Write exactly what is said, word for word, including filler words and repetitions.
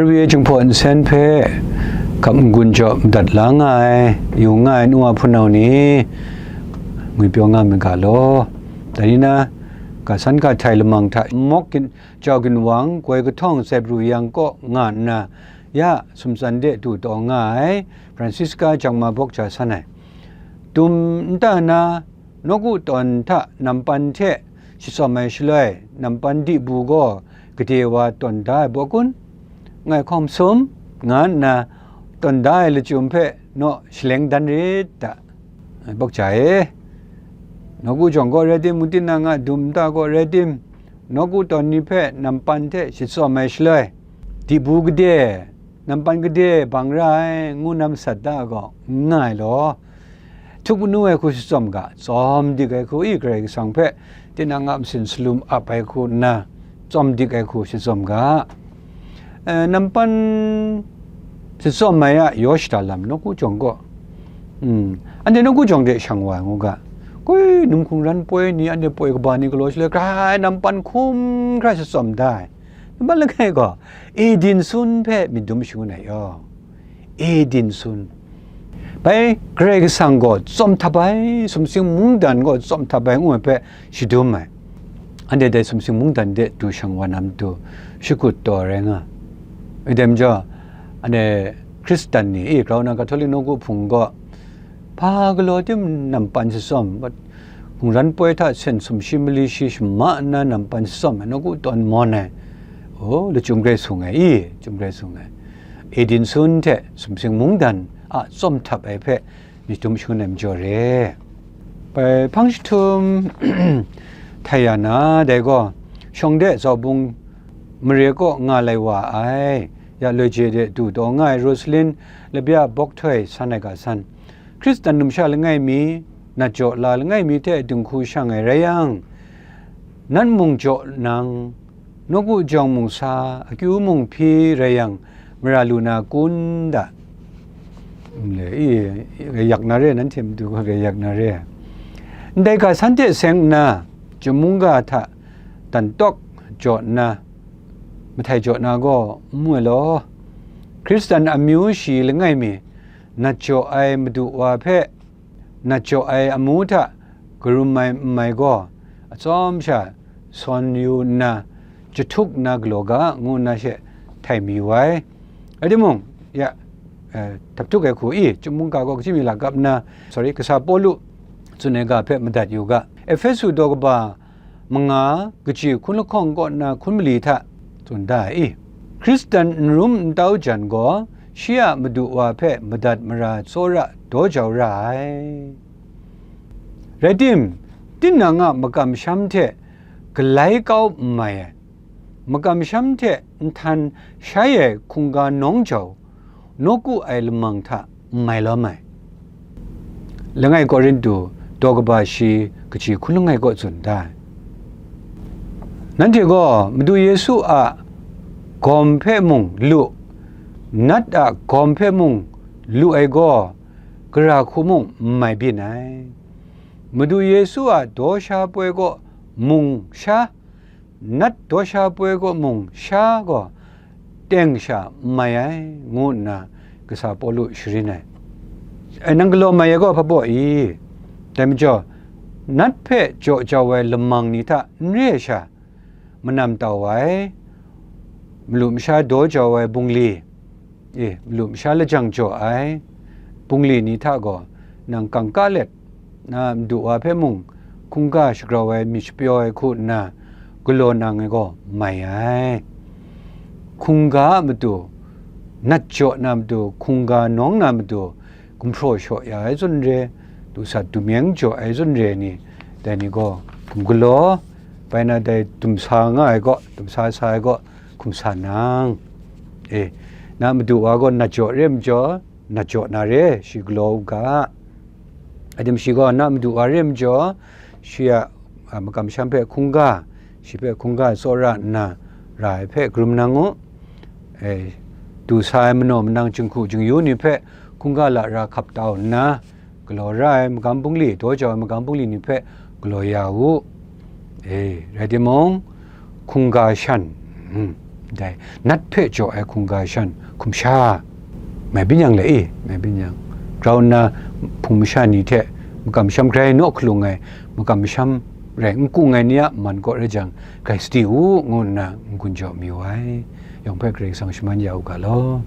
Rwi e Jinghpaw Nsen hpe hkap n-gun jaw madat la nga ai, yu nga ai nu wa hpunau ni, ngwipyaw nga myit ga law. Dai ni na, ga san ga htai lamang hta mawk gin, jau ginwang, goi kahtawng zaibru yang kaw nga nna, ya sumtsan de du taw nga ai, Francisca Jangma Bawk Ja san ai. Dum nta na, nawku tawn hta nampan hte shitsawm ai shaloi, nampan dibu gaw gade wa tawn da ai baw kun? Ngai hkawm sum, nga nna tawn da ai lachyum hpe naw shaleng dan rit ta. Bawk Ja e, nawku jawng gaw rai tim, mungtin nang a dum nta gaw rai tim, nawku tawn ni hpe nampan hte shitsawm ai shaloi, dibu gade, nampan gade bang ra ai, ngu na masat da gaw, n nga ai law. Htuk manu ai hku shitsawm ga, tsawm dik ai hku i Karai Kasang hpe tinang a masin salum ap ai hku nna, tsawm dik ai hku shitsawm ga. Eh, nampan shitsawm ai a yaw shada lam nawku jawng gaw, mm, anhte nawku jawng de shang wa ai ngu ga, koi num hkungran poi ni, anhte poi kaba ni galaw shaloi, grai nampan hkum hkra shitsawm da ai. Nampan langai gaw, Eden sun hpe myit dum shangun ai yaw. Eden sun. Bai Karai Kasang gaw tsawm htap ai, sumsing mungdan gaw tsawm htap ai ngu ai hpe shadum ai. Anhte dai sumsing mungdan de du shang wa na matu, shakut taw rai nga. Idem jaw, anhte Hkristan ni, e, grau na Katolik nawku hpung gaw, hpa galaw tim nampan shitsawm, hkungran poi hta sen sumshi mali shi shama nna nampan shitsawm ai, nawku tawn mawn ai, o, lachyum grai sung ai, i, lachyum grai sung ai. Eden sun hte sumsing mungdan a tsawm htap ai hpe myit dum shangun ai majaw re. Bai hpang jahtum htai ya na, dai gaw, shawng de zaubung mare kaw nga lai wa ai, ya loi je de du taw nga ai Rosalin Labya Bawk Htoi san ai ga san. Hkristan numsha langai mi, nat jaw la langai mi hte dinghku shang ai rai yang, nat mung jaw nang, nawku jawng mung sa, akyu mung hpyi rai yang, mara lu na kun da? Nle, i, yak na re, nanhte matu gaw yak na re. Ndai ga san hte seng nna, chyum mungga hta dan tawk jaw nna, mahtai jaw na gaw n mu ai law, Hkristan amyu shi langai mi, nat jaw ai Madu wa hpe, nat jaw ai amu hta karum ai n mai gaw, atsawm sha sawn yu nna, jahtuk nna galaw ga, ngu nna she htai mayu ai. Rai timung, ya, eh, htap tuk ai hku i, chyum mungga gaw kaji mi lakap nna, sorry, kasa Pawlu tsun ai ga hpe madat yu ga. Efesu daw kaba manga, kaji hkun lahkawng kaw nna hkun mali hta tsun da ai i? Hkristan n rum n tau jan gaw, shi a Madu wa hpe madat mara tsawra daw jau ra ai. Rai tim, tinang a makam sham hte galai kau n mai ai, makam sham hte nhtan shai ai hkungga nawng jau, nawku ai lamang hta n mai lawm ai. Langai Korintu daw kaba shi kaji hkun langai kaw tsun da ai. Nanhte gaw Madu Yesu a gawm hpe mung lu, nat a gawm hpe mung lu ai gaw, gara hku mung n mai byin ai. Madu Yesu a daw sha poi kaw mung sha, nat daw sha poi kaw mung sha gaw teng sha n mai ai, ngu nna kasa Pawlu sharin ai. E, nang galaw mai ai gaw hpa baw i? Dai majaw, nat hpe jaw jau ai lamang ni hta n re ai sha, manam tau ai, malu masha daw jau ai bungli, e, malu masha lajang jaw ai bungli ni hta gaw nang kangka let, na Madu wa hpe mung hkungga shagrau ai myit shapyaw ai hku nna galaw nang ai gaw mai ai. Hkungga a matu, nat jaw na matu, hkungga nawng na matu, gumhpraw shaw ya ai zawn re, dusat dumyeng jaw ai zawn re ni, dai ni gaw hkum galaw, bai na dai dumsa nga ai gaw, dumsa sa ai gaw hkum sa nang. E, na Madu wa gaw nat jaw re majaw, nat jaw na re, shi galaw u ga. Adim shi gaw na Madu wa re majaw, shi a, a, makam sham hpe hkungga, shi hpe hkungga tsawra nna ra ai hpe karum nang u. E, du sa ai manaw manang jinghku jingyu ni hpe hkungga lara hkap tau nna, galaw ra ai magam bungli, daw jau ai magam bungli ni hpe galaw ya u. E, rai timung, hkungga shan, hmm, ndai nat hpe jaw ai hkungga shan hkum sha, mai byin yang le i, mai byin yang, grau nna hpung masha ni hte makam masham grai naw hkalung ai, makam masham rai n kung ai ni a man kaw rai jang, grai sadi u, ngu nna n-gun jaw mayu ai. Yawng hpe Karai Kasang shaman ya u ga law.